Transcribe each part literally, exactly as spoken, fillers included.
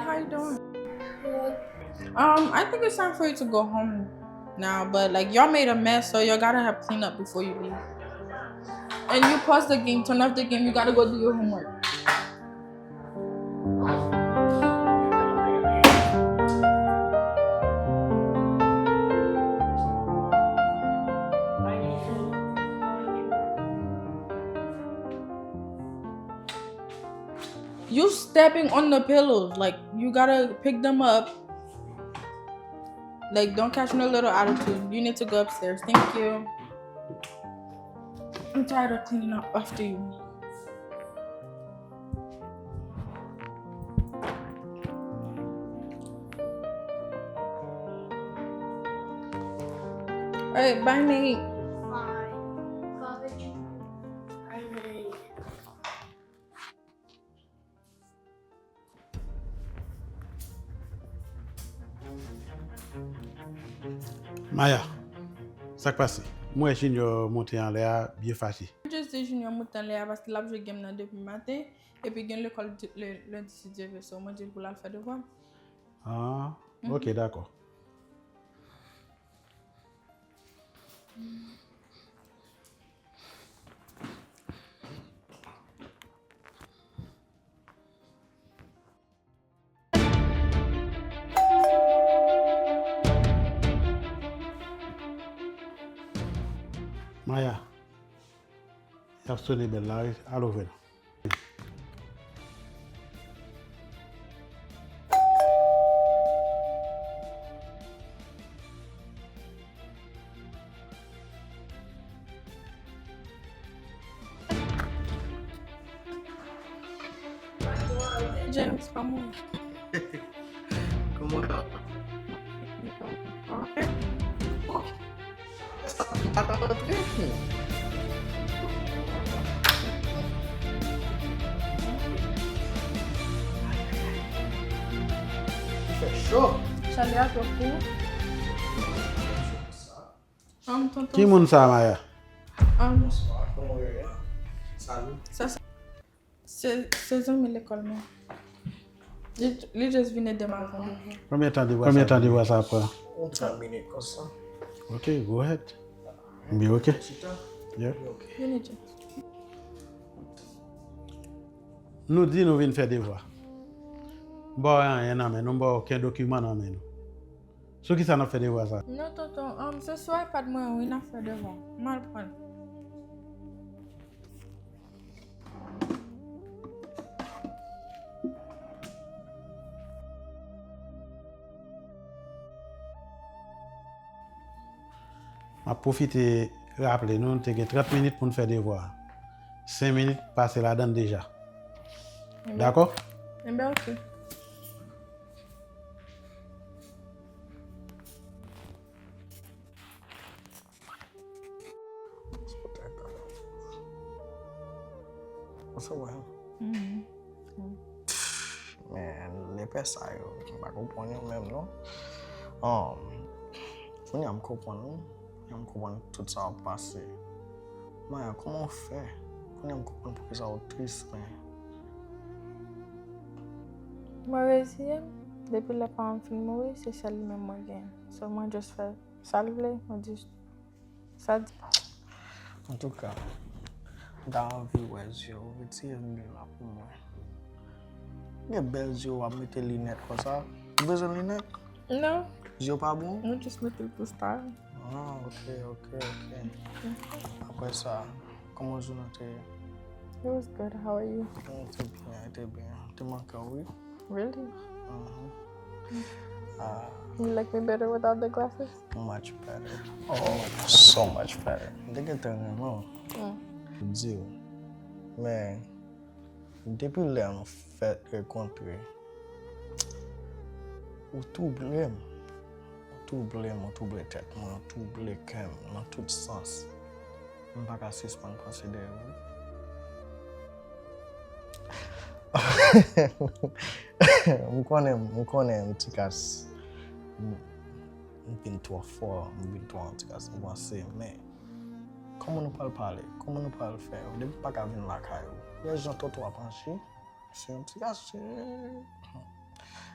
How you doing? Good. Um, I think it's time for you to go home now, but like y'all made a mess, so y'all gotta have clean up before you leave. And you pause the game, turn off the game, you gotta go do your homework. You stepping on the pillows. Like, you gotta pick them up. Like, don't catch no little attitude. You need to go upstairs. Thank you. I'm tired of cleaning up after you. Alright, bye, Nate. Bye. Bye. Maya, sa k pase? M wè Junior monte anlè a byen fache. Mwen just di Junior monte anlè a paske l ap jwe game nan depi maten, epi gen lekòl di- le- lendi si Dye vle, so mwen di l pou l al fè devwa. Ah, ok, dakò. Maya, y ap sone bèl la wi, al ouvri l. James, kòman? Kòman w ye? Sa pa ka rantre. Li fè cho. Chalè a twò fò. Ki moun sa, Maya? Bonswa, kòman w ye? Salut. Sa, sa, se, se zanmi lekòl mwen. Li, li just vin ede m avè yon devwa. Konbyen tan devwa sa pran? Yon trant minit konsa. Ok, go ahead. Byen, ok. Chita. Yeah. Vini, James. Nou di nou vin fè devwa. M ba w anyen nan men nou, m ba w okenn dokiman nan men nou. Sou kisa n ap fè devwa sa? Non, tonton, um, se sou iPad mwen wi n ap fè devwa. M al pran l. M ap pwofite raple nou, nou te gen trant minit pou n fè devwa a. Senk minit pase ladan l deja. Dakò? Enben, ok. What's up, man? Men, lepè sa yo, m pa konprann yo menm, non. Um, kounye a m konprann, wi. Kounye a m konprann tout sa w ap pase. Maya, kòman w fè? Kounye a m konprann poukisa w tris, men. Mwen reziye m. Depi lè paran m fin mouri, se sèl li menm mwen genyen. So, mwen just fè sa l vle, mwen di sa di. Antouka, m ta anvi wè zye w, retire linèt la pou mwen. Gen bèl zye w ap mete linèt konsa. Ou bezwen linèt? Non. Zye w pa bon? Mwen just mete l pou style. Ah, ok, ok, ok. Apre sa, kòman jounen te ye? It was good. How are you? Mwen te byen, te byen. Te manke w, wi. Really? Mhm. Ah. You like me better without the glasses? Much better. Oh, so much better. M te gentan renmen w. Mm. Di w. Men, depi lè nou fèk rekontre, ou twouble m. Ou twouble m, ou twouble tèt mwen, ou twouble kè m nan tout sans. M pa ka sispann panse de ou. M konnen, m konnen m ti kas. M, m vin twò fò, m vin twò an ti kas, m panse, men kòman nou pral pale? Kòman nou pral fè? Depi m pa ka vin lakay ou. Wè jan tonton ap aji, se yon ti kas, se,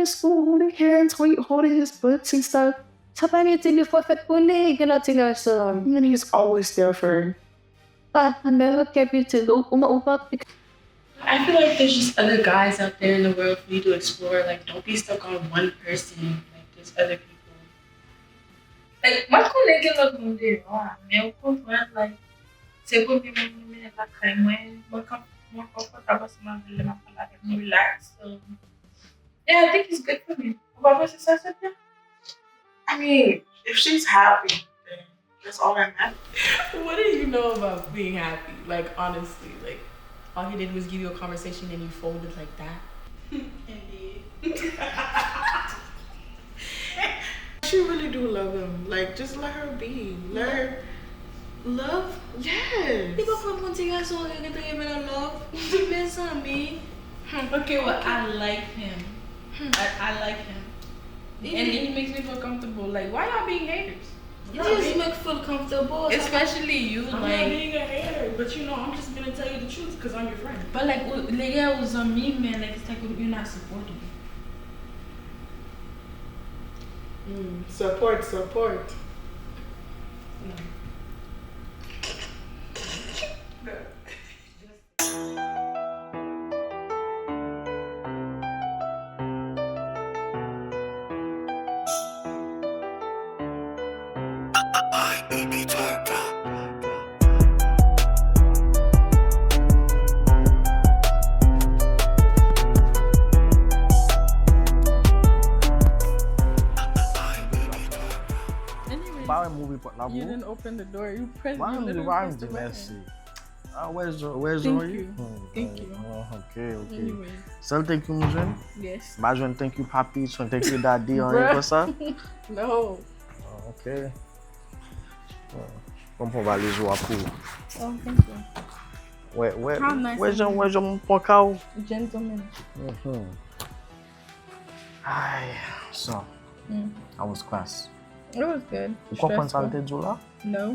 in school holding hands, holding his books and stuff. Sa pa vle di li fò fèt pou li, gen lòt ti gason. And he's always there for her. Pa menm kè pitit ou, ou, ou pa I feel like there's just other guys out there in the world for you to explore. Like, don't be stuck on one person. Like, there's other people. Like, mwen konnen gen lòt moun deyò a, men ou konprann, like, se premye moun mwen mennen lakay mwen, mwen kan mwen konfòtab ansanm avè l lè m ap pale avè l, mwen relax. So, yeah, I think he's good for me. Ou pa panse sa, Sophia? I mean, if she's happy, then that's all that matters. What do you know about being happy? Like, honestly, like, all he did was give you a conversation and you folded like that? Indeed. She really do love him. Like, just let her be. Let her. Love? Yes. Li pa pran pou ti gason yo ki te revele love. Mezanmi. Okay, well, I like him. I, I like him. And he makes me feel comfortable. Like, why y'all being haters? Just make feel comfortable. Especially you, I'm not like, being a hater, but you know, I'm just gonna tell you the truth because I'm your friend. But like, ou- nigga, ou zanmi, man, like, it's like you're not supporting me. Mm, support, support. Anyway, Ba wè movie pot la you pou. Didn't open the door. You press. Why You you literally why pressed the you button. Messy? Ah, where's your where's Thank your you. Hmm, Thank hmm, you. Oh, okay, okay. Anyway, Sèl thank you m jwenn? Yes. M pa jwenn thank you papi, jwenn thank you daddy, anyen Bruh. Konsa? No. Oh, okay. Bon, m pran valiz ou a pou ou. Oh, thank you. Wè, wè, How nice wè of jan, you. Wè jan m pran ka ou. Gentleman. Mhm. Ay, so, Mm. How was class? It was good. Ou konprann sa l Stressful. Te di w la? No.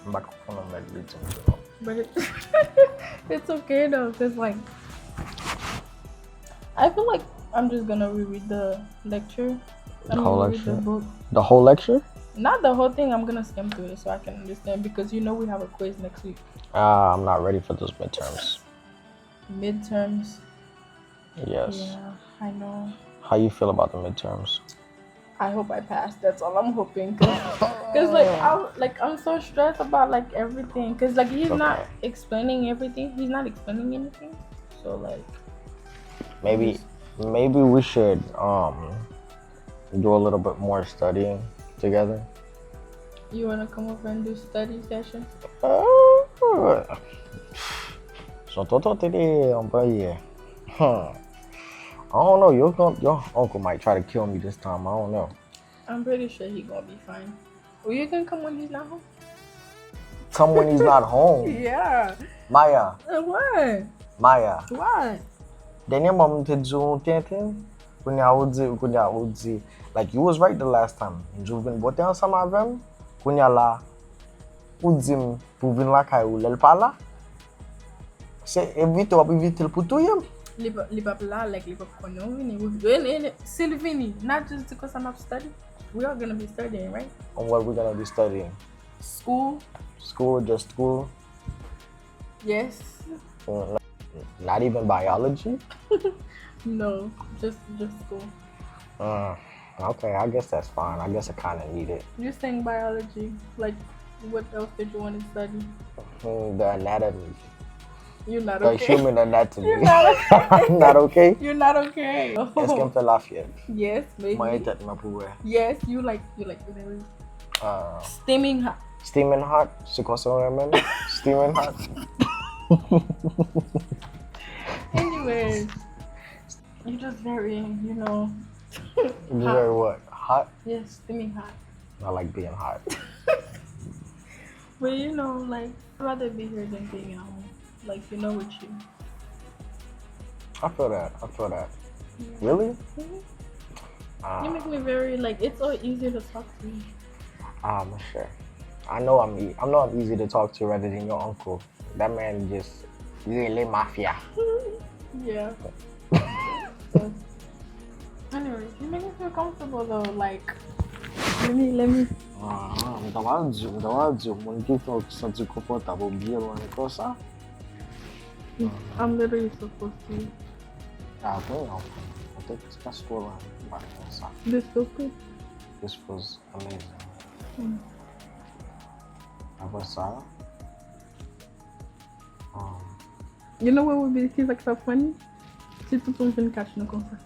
M pa t konprann yon mèd li di m tou non. But it, it's okay though, cause like I feel like I'm just gonna reread the lecture. I The mean, whole reread the lecture? book. The whole lecture? Not the whole thing. I'm gonna skim through it so I can understand because you know we have a quiz next week. Ah, I'm not ready for those midterms. Midterms. Yes. Yeah, I know. How you feel about the midterms? I hope I pass. That's all I'm hoping. Cause, 'cause, like I like I'm so stressed about like everything. Cause like he's not Okay. explaining everything. He's not explaining anything. So like Maybe maybe we should um do a little bit more studying together. You wanna come over and do study session? Uh, Son tonton te de yon panye. Hmm. I don't know. Your, your uncle might try to kill me this time. I don't know. I'm pretty sure he gonna be fine. Well, you can come when he's not home. Come when he's not home. Yeah. Maya, Uh, what? Maya. What? Dènyèman m te di w yon tenten. Kounye a ou di, kounye a ou di, like, you was right the last time. M di w vin bote ansanm avè m. Kounye a la, ou di m pou vin lakay ou lè l pa la. Se evite w ap evite l pou touye m. Li p- li p ap la, like li p ap konnen ou vini. Ou- e- e- Si l vini, not just because I'm up study. We are gonna be studying, right? And what we gonna be studying? School, School, just school. Yes. Mm, Not even biology. No, just just school. Mm, okay, I guess that's fine. I guess I kind of need it. You saying biology? Like, what else did you want to study? Mm, the anatomy. You're not The okay. Human anatomy. You're not okay. I'm not okay. You're not okay. Est-ce que m fè la fièv? Yes, maybe. Mwen tèt mwen pou wè. Yes, you like you like very Uh, steaming hot. Steaming hot. C'est quoi ça, man? Steaming hot. Anyways, you just very, you know. You very what? Hot? Yes, steaming hot. I like being hot. But you know, like, I'd rather be here than being at home. Like, you know, with you. I feel that. I feel that. Really? Mhm. Ah, You make me very like. It's so easy to talk to you. Ah, mon cher. I know I'm e- I know I'm easy to talk to rather than your uncle. That man just really mafia. Yeah. But anyway, you make me feel comfortable though. Like, let me let me. Ah, m ta pral di, m ta pral di, moun ki fè w santi konfòtab ou byen lwen konsa. I'm literally so close to you. Ah, bon, non. Mwen te kite pas twò lwen, m pa konn sa. This feels good. This was amazing. Mm. Apre sa, um, You know what would be the thing like so funny? Si tonton vin catch nou konsa.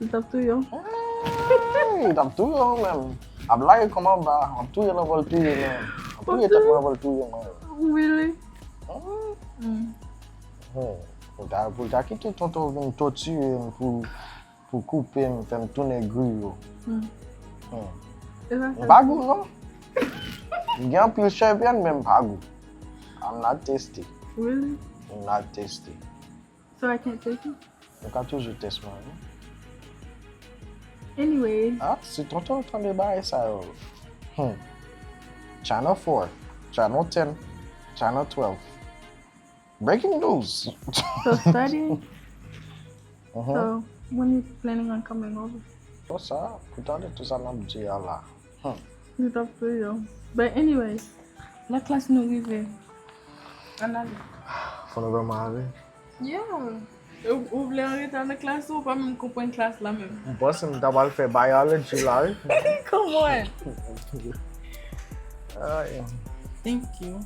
Li t ap touye w. Hey, t ap touye w menm. Ap lage kòm anba, ap touye l anvan l touye menm. Ap touye tèt mwen anvan l touye mwen. Really? Hmm, Mm. hmm. Pou ta, pou ta kite tonton vin tòtiye m, pou, pou koupe m, fè m tounen griyo. Mm. Hmm. E sa M pa gou non. M gen anpil chèvyèn men m pa gou. I'm not tasty. Really? I'm not tasty. So I can't take it? Ou ka toujou tès mwen wi. Anyway. Ah, si tonton tande bagay sa yo. Hmm. Channel four, Channel ten, Channel twelve. Breaking news! So studying. Mhm. So when you planning on coming over? Pou sa, pou tande tout sa n ap di a la. Hmm. Li t ap touye w. But anyway, lè klas nou rive. Ann ale. Fò nou vrèman ale? Yeah. Ou ou vle an reta nan klas ou, ou pa menm konprann klas la menm. M panse m ta pral fè biology la, wi. Come on. Ay, Thank you.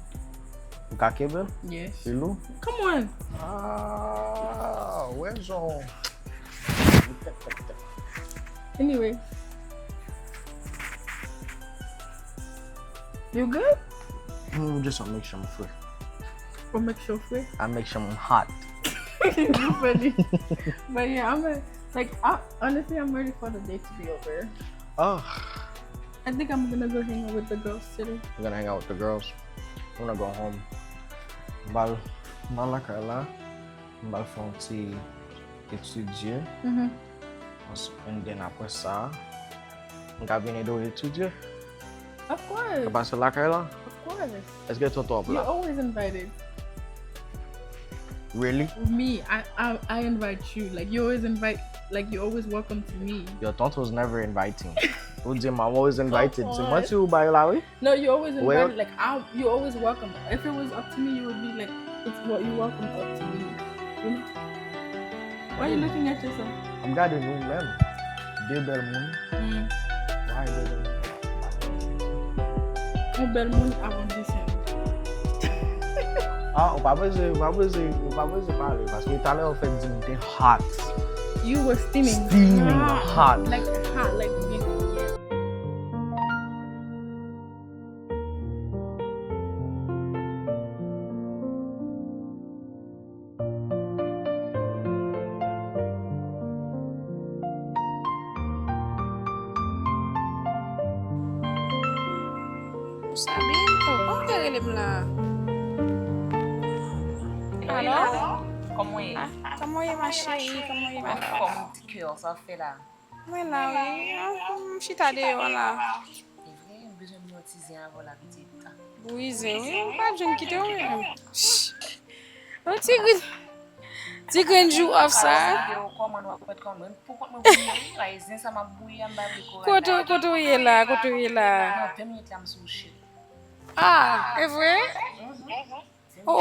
ou ka kenbe l? Yes. Li lou? Come on. Ah, wè jan. Anyway. You good? Mm, just want to make sure I'm free. Or make sure free? I make sure I'm hot. You funny. But yeah, I'm a, like, I, honestly, I'm ready for the day to be over. Oh, I think I'm gonna go hang out with the girls today. we're gonna hang out with the girls. We're gonna go home. M pral, m pral lakay la. M pral fè yon ti etidye. Mm-hmm. And then apre sa, m ka vin ede w etidye. Of course. Ka pase lakay la. Of course. Èske tonton ap You're la? Always invited. Really? Me, I, I, I invite you. Like, you always invite, like, you're always welcome to me. Your tonton's never inviting. Ou di, "I'm always invited." Se Tonton, manti ou bay la, wi. No, you're always Well, invited. Like, I, you're always welcome. If it was up to me, you would be like, it's what you welcome up to me. You know? Why are you looking at yourself? M gade nou menm. De bèl moun. Mm. Why de bèl moun? Yon bèl moun avan disèn. Ah, ou pa bezwen, ou pa bezwen, ou pa bezwen pale. Paske talè ou fèk di m te hot. You were steaming. Steaming hot. Like hot, like, yeah. Sabine, oh, kòman w te rele m la? Alo? Kòman w ye? Ah, kòman w ye, ma chérie? Kòman w ye, ma love? Kòman ti kè w sa fè la? Mwen la, wi. Ah, m chita deyò la. E vre, m bezwen yon ti zen avè w la pitit. Brize, wi. M pa t jwenn kite w menm. Yon ti grenn, ti grenn jou off sa. Kòman nou ap mèt kòman? Pou kont mwen pou mwen, wi, pa e zen sa m ap bouyi a, m pa vle kò a. Kote, kote w ye la? Kote w ye la? Nan ven minit la, m sou shit. Ah, e vre? Oh. Ou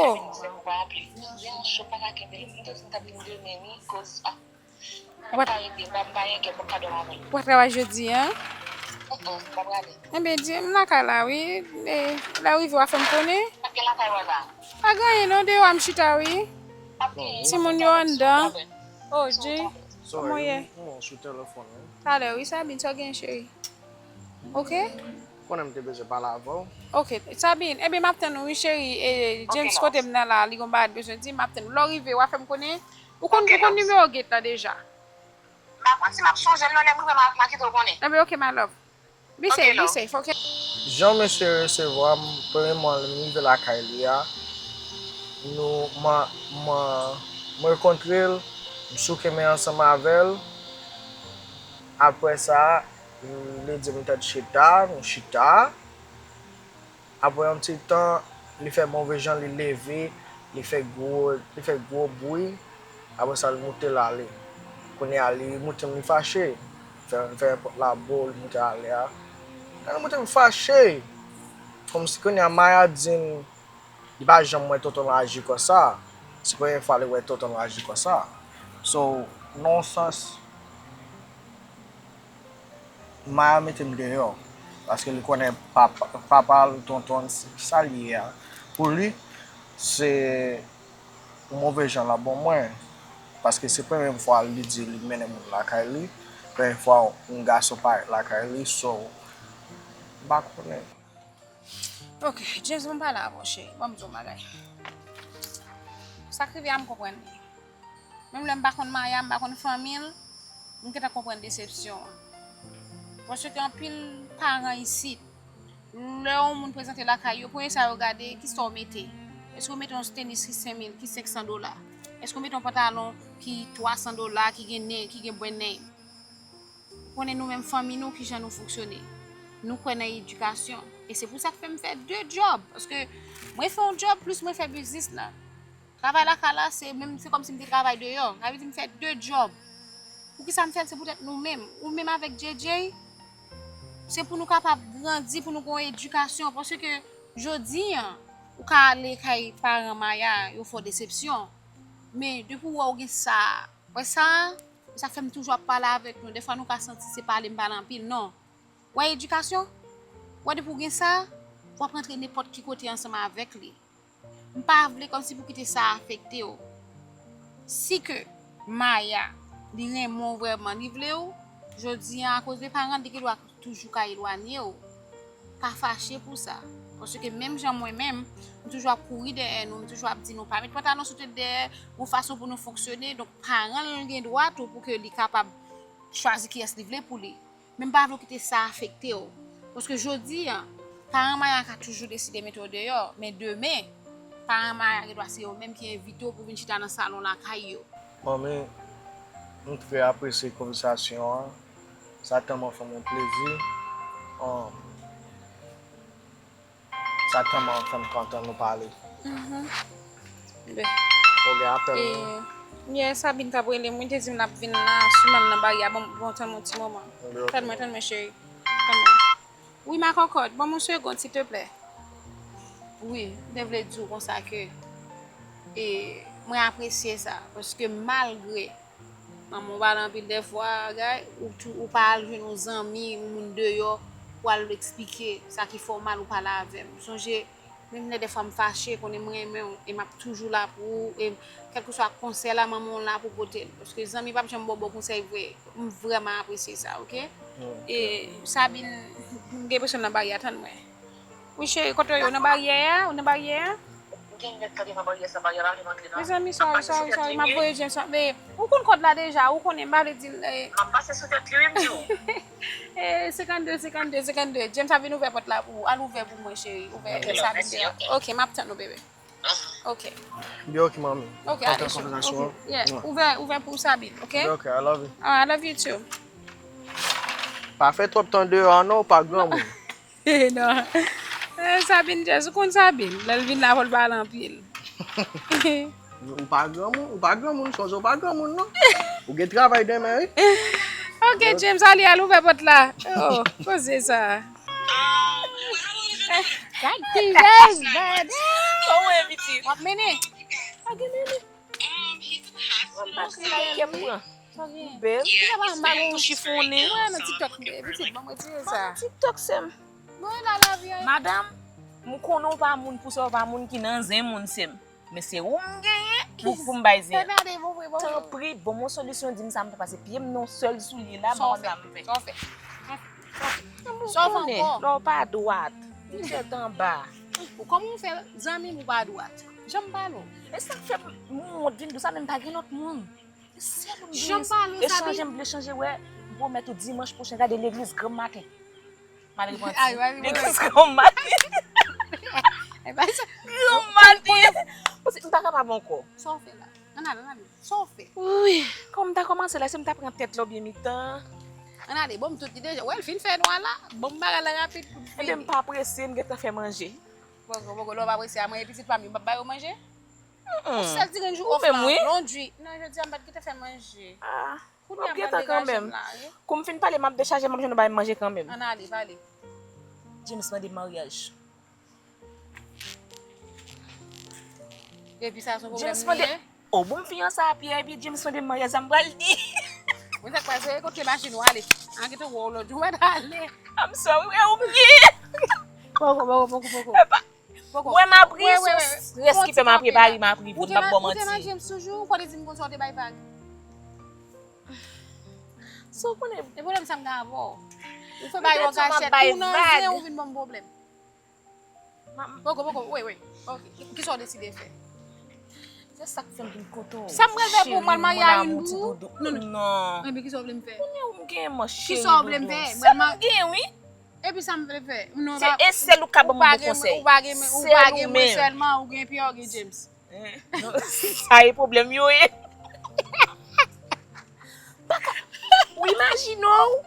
pa travay jodi, an? Enben, di m lakay la, wi. E, lè w rive, w a fè m konnen. Pa gen anyen non, deyò a m chita, wi. Timoun yo anndan. Oh, Jay, kòman w ye? Sou telefòn, wi. Talè, wi, Sabine, sa w gen, cheri? Ok? Konnen m te bezwen pale avè w. Ok, Sabine, enben, m ap tann ou, wi, cheri. E, James, kote m nan la, li gon bagay l bezwen di, m ap tann ou. Lè w rive, w a fè m konnen. Ou konn, ou konn nimewo gate la deja. M a konn si m ap sonje l non, lè m rive m a, m a kite w konnen. Enben, ok, my love. Be safe, be safe, ok? Jan mesye resevwa m, premyèman lè m rive lakay li a, nou, mwen, mwen, mwen rankontre l, m souke men ansanm avè l. Apre sa, li di m tèt chita, nou chita. Apre yon ti tan, li fè move jan, li leve, li fè gwo, li fè gwo bri. Apre sa, li moute l ale. Kounye a, li moute m, li fache. Fè, fè pòt la bo, li moute ale a. Lè li moute m fache, kòmsi kounye a, Maya di m, li pa janm wè tonton l aji konsa. Se premye fwa li wè tonton l aji konsa. So, nan yon sans, Maya mete m deyò, paske li konnen papa, papa l, tonton l, se sa l ye a. Pou li, se yon move jan l ap ban mwen, paske se premye fwa li di li mennen moun lakay li, premye fwa yon gason parèt lakay li, so, m pa konnen. Ok, James, ban m pale avè w, cheri. Ban m di w yon bagay. Sa k rive a, m konprann li. Menm lè m pa konn Maya, m pa konn fanmi l, m gentan konprann desepsyon an. Paske anpil paran isit, lè yon moun prezante lakay yo, premye sa yo gade, kisa w mete. Èske w mete yon tenis ki senk mil, ki senk san dola? Èske w mete yon pantalon ki twa san dola, ki gen nen, ki gen brand name? Ou konnen nou menm fanmi nou, kijan nou fonksyone. Nou kwè nan edikasyon. E se pou sa k fè m fè de djòb. Paske mwen fè yon djòb plis mwen fè biznis la. Travay lakay la, se menm, se kòmsi m te travay deyò. Sa vle di m fè de djòb. Poukisa m fè l? Se poutèt nou menm. Ou menm avèk J J, se pou nou kapab grandi, pou nou gen yon edikasyon. Paske jodi a, ou ka ale kay paran Maya, yo fè w desepsyon. Men depi w wè w gen sa, wè sa, sa fè m toujou ap pale avèk nou. Defwa nou ka santi se pale m pale anpil, non. Wè edikasyon? Wè depi w gen sa, w ap rantre nenpòt ki kote ansanm avèk li. M pa vle kòmsi pou kite sa afekte w. Si ke Maya, li renmen w vrèman, li vle w, jodi a, akoz de paran l, li gen dwa toujou ka elwanye w. Pa fache pou sa. Paske menm jan mwen menm, m toujou ap kouri dèyè nou, m toujou ap di nou pa met pantalon sou tèt dèyè, yon fason pou nou fonksyone. Donk, paran l gen dwa tou pou ke li kapab chwazi kiyès li vle pou li. Men m pa vle w kite sa afekte w. Paske jodi a, paran Maya ka toujou deside mete w deyò, men demen, paran Maya gen dwa se yo menm ki envite w pou vin chita nan salon lakay yo. Manmi, m trè apresye konvèsasyon an. Sa tèlman fè m yon plezi. Sa tèlman fè m kontan nou pale. Mhm. Ou gen apèl mwen? Yeah, Sabine t ap rele m, wi, te di m l ap vin la, sou mwen nan baryè a, bon, bon, tann mwen yon ti moman. Tann mwen, tann mwen, cheri. Tann mwen. Wi, ma cocotte, ban m yon segonn, silteplè. Wi, m te vle di w konsa ke, e, mwen apresye sa, paske malgre manman w pale anpil dèfwa, guy, ou tou, ou pa al jwenn yon zanmi, yon moun deyò, pou al eksplike sa ki fè w mal, ou pale avè m. Sonje, menm lè dèfwa m fache, konnen m renmen w, e m ap toujou la pou ou, e kèlkeswa konsèy la, manman w la pou pote l. Paske zanmi p ap janm ba w bon konsèy vre. M vrèman apresye sa, oke? E Sabine, m gen enpresyon nan baryè a, tann mwen. Wi, cheri, kote w ye? Ou nan baryè a? Ou nan baryè a? Ou gen nèg k ap nan baryè sa, baryè a pa vle antre nan. Mezanmi, sorry, sorry, sorry, m ap voye James, men ou konn kòd la deja, ou konnen m pa vle di l, eh. M ap pase sou tèt li, wi, m di w. Eh, senkannde, senkannde, senkannde. James ap vin ouvè pòt la pou ou. Al ouvè pou mwen, cheri. Ouvè, Sabine te la. Ok, m ap tann ou, bebe. Ok. Byen, ok, manmi. Ok, ale, cheri. Ok, yeah. Ouvè, ouvè pou Sabine, ok? Ok, I love you. Ah, I love you too. Pa fè twòp tan deyò a non, ou pa granmoun. Non. Eh, Sabine just, ou konn Sabine. Lè l vin la, fò l pale anpil. Ou pa granmoun, ou pa granmoun, sonje ou pa granmoun, non. Ou gen travay demen, wi. Ok, James, ale, al ouvè pòt la. Oh, koze sa. Gad ti James, bad. Kòman w ye, pitit? W ap mennen? Pa gen mennen. Sa w gen? Bèl. Kisa pa m pa gen yon chifonnen? Mwen nan TikTok, pitit, ban m retire sa. Ban m TikTok, sè m. Mwen la lavi a. Madanm, m konnen w pa moun pou sa, w pa moun ki nan zen moun, sè m. Men se ou m genyen pou, pou m bay zen. Tanpri, ban m yon solisyon, di m sa m fè, pase pye m nan yon sèl soulye la, m pa konn sa m fè. Sa w fè? Sa w fè? Sa w fè ankò? Lè w pa dwat, ou tèt anba. Ou kòman w fè zanmi m ou pa dwat? Jan m pale w. E sa k fè m wont vin dou sa, men m pa gen lòt moun. Sèl ou m genyen. Echanj, m vle chanje, wè. M pwomèt ou dimanch pwochen, gade legliz granm maten. M al repanti. Legliz granm maten. Granm maten. Paske m pa kapab ankò. Sa w fè la? Ann ale, ann ale. Sa w fè? Wi, kòm m ta kòmanse la, si m ta pran tèt la oubyen mitan. Ann ale, bon, m tout li deja. Wè, l fin fè nwa la. Bon, m bagay la rapid pou l fini. Ebyen, m pa prese, m gentan fè manje. Poko, poko, lè w pa prese a manje pitit pa m yo, m ap ba yo manje? Yon sèl ti grenn jou off la, londri. Non, jodi a m pa t gentan fè manje. Ah, m ap gentan kanmenm. Kou m fin pale, m ap dechaje, m ap jwenn yon bagay manje kanmenm. Ann ale, pale. James mande maryaj. Epi sa se yon pwoblèm li ye? Oh, bon, m fiyanse a Pierre, epi James mande maryaj, sa m pral di? Mwen sa k pase, kote machin ou ale? An, kite w lòt jou, w pa t ale. I'm sorry, wè ou m ye. Poko, poko, poko, poko. Epa, wè m ap ri, se yon strès ki fè m ap ri, pa ri, m ap ri, m ap ba w manti. Ou te nan James toujou, ou konnen di m konsa, ou te bay vag. Sa w konnen? E pwoblèm sa m gen avè w. Ou fè bagay yo an kachèt, ou nan zen, ou vin ban m pwoblèm. Poko, poko, wi, wi. Ok. Ki, kisa w deside fè? Se sa k fè m vin kote w. Sa m pral fè pou w, m al marye a youn pou ou? Non, non. Non. Ebyen, kisa w vle m fè? Kounye a ou m genyen mwen, cheri doudou. Kisa w vle m fè? Sèl ou m genyen, wi. Epi sa m vle fè? Non, se, e sèl ou k ka ban m bon konsèy. Ou pa gen mwen, ou pa gen mwen sèlman, ou gen Pierre, ou gen James. Sa e pwoblèm yo ye. Ou imajine w,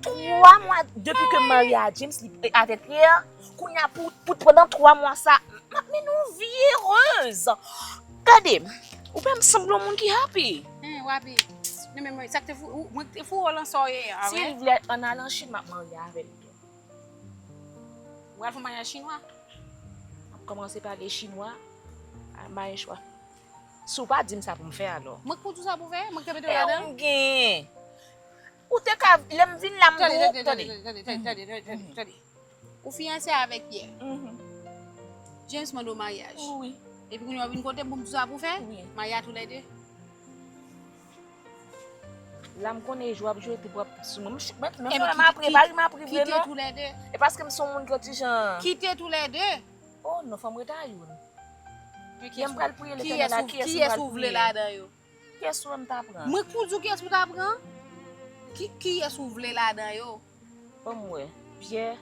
twa mwa depi ke m marye a James, li, avèk Pierre, Kounye a pou, pou pandan twa mwa sa, m ap mennen yon vi erez. Gade, ou pa m sanble yon moun ki happy. Hen, w happy. Men, men, men, sa k te fou, ou- mwen k te fou w lan sa w ye a, Si wi. L vle ann al an Chin, m ap marye avè l tou. W al fè maryaj chinwa. M ap kòmanse pale chinwa, a, mayen chwa. Si w pa di m sa pou m fè alò. Mwen k pou di w sa pou fè, mwen k te mete w E ladan. Ou gen. Ou te ka, lè m vin la, m Tande, di w, tande, tande. tande, tande, tande, tande, tande, tande. Ou fiyanse avèk Pierre. Mhm. James mande w maryaj. Wi. Epi kounye a w vin kote m pou m di w sa pou fè? Wi. Marye a toulède. La m konnen jou ap jwe, epi w ap sou mwen. M ch- mèt, menm Enben, lè m ap kite- prepare, m ap prepare Kite non. toulède. E paske m se yon moun ki ti jan. Kite toulède. Oh non, fò m rete a youn. Men Lè m pral priye kiyès Letènèl la, ou- kiyès m kiyès pral ou vle priye? Ladan yo? Kiyès ou wè m ta pran? Mwen k pou di w kiyès ou ta pran? Ki, kiyès ou vle ladan yo? Ban m wè. Pierre.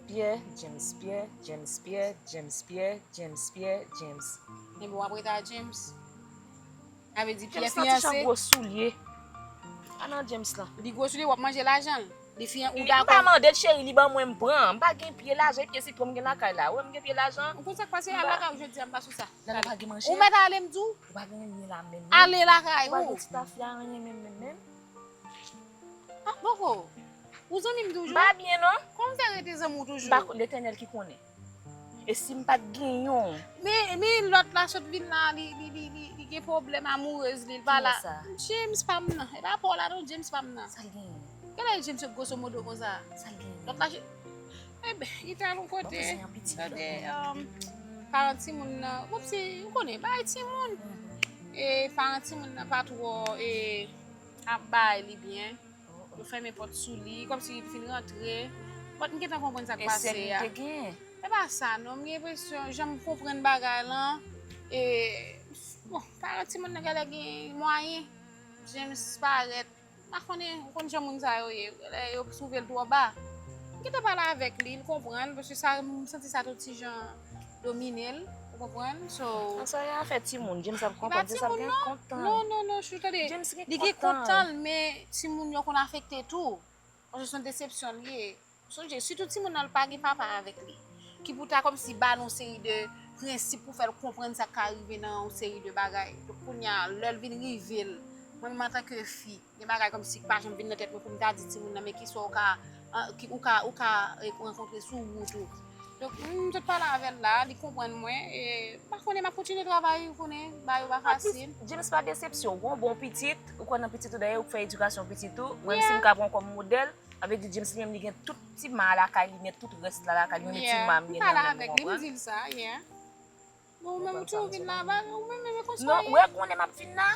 Pierre, James, Pierre, James, Pierre, James, Pierre, James, Pierre, James. Enben, w ap rete a James. Sa vle di Pierre James nan ti jan fiyanse. Gwo soulye. A nan James lan. Li gwo soulye, w ap manje lajan l. Li fiyan, ou M pa dakò. Mande l cheri, li ban mwen m pran. M pa gen pye lajan, e pye sitwon m gen lakay la. Ou wè m gen pye lajan. Ou konn sa k pase a lakay ou jodi a, m pa sou sa. Nan pa gen manje. Ou mèt ale m di w. Ou pa gen anyen la menm. Ale lakay Ou pa ou. Gen ti tafya anyen menm menm menm. Ah, poko. Ou zanmi m toujou. M pa byen non. Kòman m fè rete zanmi w toujou? M pa Letènèl ki konnen. E si m pa t gen yon. Men, men lòt la sot vin la, li, li, li, li, li gen pwoblèm amourez li, li pa la. Kiyès sa? James pa m nan. E pa pa w la non, James pa m nan. Sa l genyen? Genlè James yo grosso modo konsa. Sa l genyen? Lòt la, je- Enben, li t al yon kote. Bon, se yon pitit. Tande, um, paran timoun nan. Kòmsi, ou konnen, bagay timoun. E paran timoun nan pa twò, e, ap bay li byen. Yo fèmen pòt sou li, kòmsi li fin rantre. But m gentan konprann sa k E pase sèl li a. Te gen. E pa sa non, m gen enpresyon, jan m konprann bagay lan, e, bon, paran timoun nan genlè gen mwayen. James parèt, m pa konnen, ou konn jan moun sa yo ye, lè yo twouve l twò ba. M gentan pale avèk li, li konprann, paske sa, m santi sa t yon ti jan domine l, ou konprann? So, Nan sa y afè timoun, James ap li pa konprann, James ap timoun gen non. kontan. Non, non, non, chou, tande. James gen Li gen kontan. Kontan l, men timoun yo konn afekte tou. Paske se yon desepsyon li ye. Sonje, sitou timoun nan l pa gen papa avèk li. Ki pou ta kòmsi ba l yon seri de prensip pou fè l konprann sa k ka rive nan yon seri de bagay. Donk, kounye a, lè l vin rive l, mwen menm antanke fi, gen bagay kòmsi ki pa janm vin nan tèt mwen pou m ta di timoun nan, men ki sa w ka, an, ki, ou ka, ou ka, e, rankontre sou wout ou. Donk, m sot pale avè l la, li konprann mwen, e, m pa konnen, m ap kontinye travay, ou konnen, bagay yo pa fasil. James pa desepsyon, ou gon bon pitit, ou kwè nan pitit ou dayè, ou fè edikasyon pitit ou. Mwen, si m ka pran kòm modèl, sa vle di James li menm li gen tout ti ma lakay li, nèt tout rès la lakay li, yon ti ma m gen nan men m, ou konprann? Li sa, yeah. Bon, ou menm tou vin la, ba, ou menm menm konsèy. Non, ou wè konnen m ap vin la,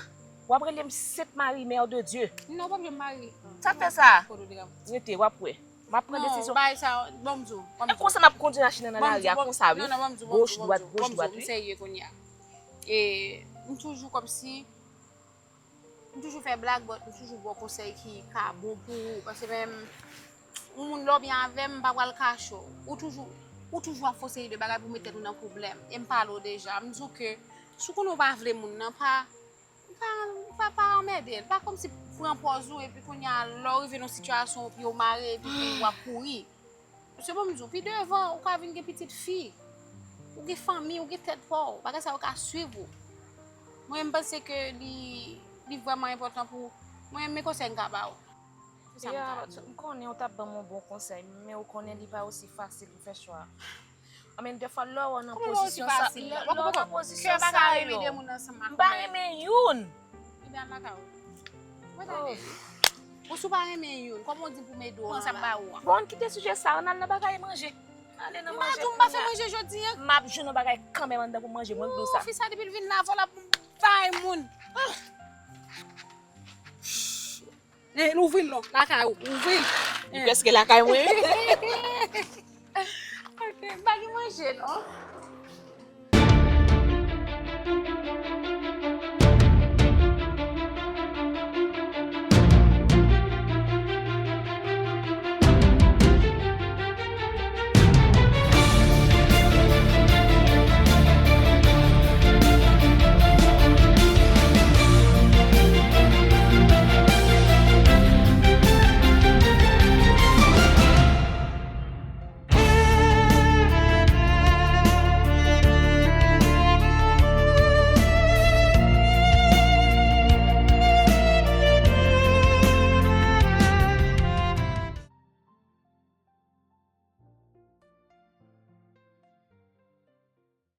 w ap rele m Sainte Marie, Mère de Dieu. Non, w p ap janm mari. Sa fè sa? Rete, w ap wè. M ap pran desizyon. Non, bay sa, bon, m di w, bon, m di w. Konsa m ap kondui machin nan lari a, konsa wi. Non, non, bon, m di w, Goch, dwat, goch, dwat, wi. M serye kounye a. E m toujou kòmsi M toujou fè blag, but m toujou ba w konsèy ki ka bon pou ou. Paske menm, yon moun lè w byen avè m, m pa pral kache w. Ou toujou, ou toujou ap fè yon seri de bagay pou w met tèt ou nan pwoblèm. E m pale w deja. M di w ke, si w konnen w pa vle moun nan, pa, pa, pa, pa anmède l. Pa kòmsi pran pòz ou, epi kounye a, lè w rive nan yon sitiyasyon, epi yo mare, epi w ap kouri. Paske bon, m di w, pi devan, ou ka vin gen pitit fi. Ou gen fanmi, ou gen tèt pa w. Bagay sa yo ka swiv ou. Mwen, m panse ke li, li vrèman enpòtan pou, mwen, men konsèy m ka ba w. Se sa m ka di w. M konnen ou t ap ban m yon bon konsèy, men ou konnen li pa osi fasil pou fè chwa. Anmen, dèfwa, lè w nan pozisyon sa, lè w nan pozisyon sa yo, m pa renmen youn. Ebyen, al lakay ou. Mwen tande. Bon, si w pa renmen youn, kòman w di pou m ede w nan la? Bon, kite sijè sa, ann al nan bagay manje. Ale nan manje. M pa di w m pa fè manje jodi a. M ap jwenn yon bagay kanmenm anndan pou manje, mwen k di w sa. Fi sa depi l vin la, fò l ap bay moun. Eh, ouvri l non, lakay ou, ouvri l. Li prèske lakay mwen. Ok, m pa gen manje non.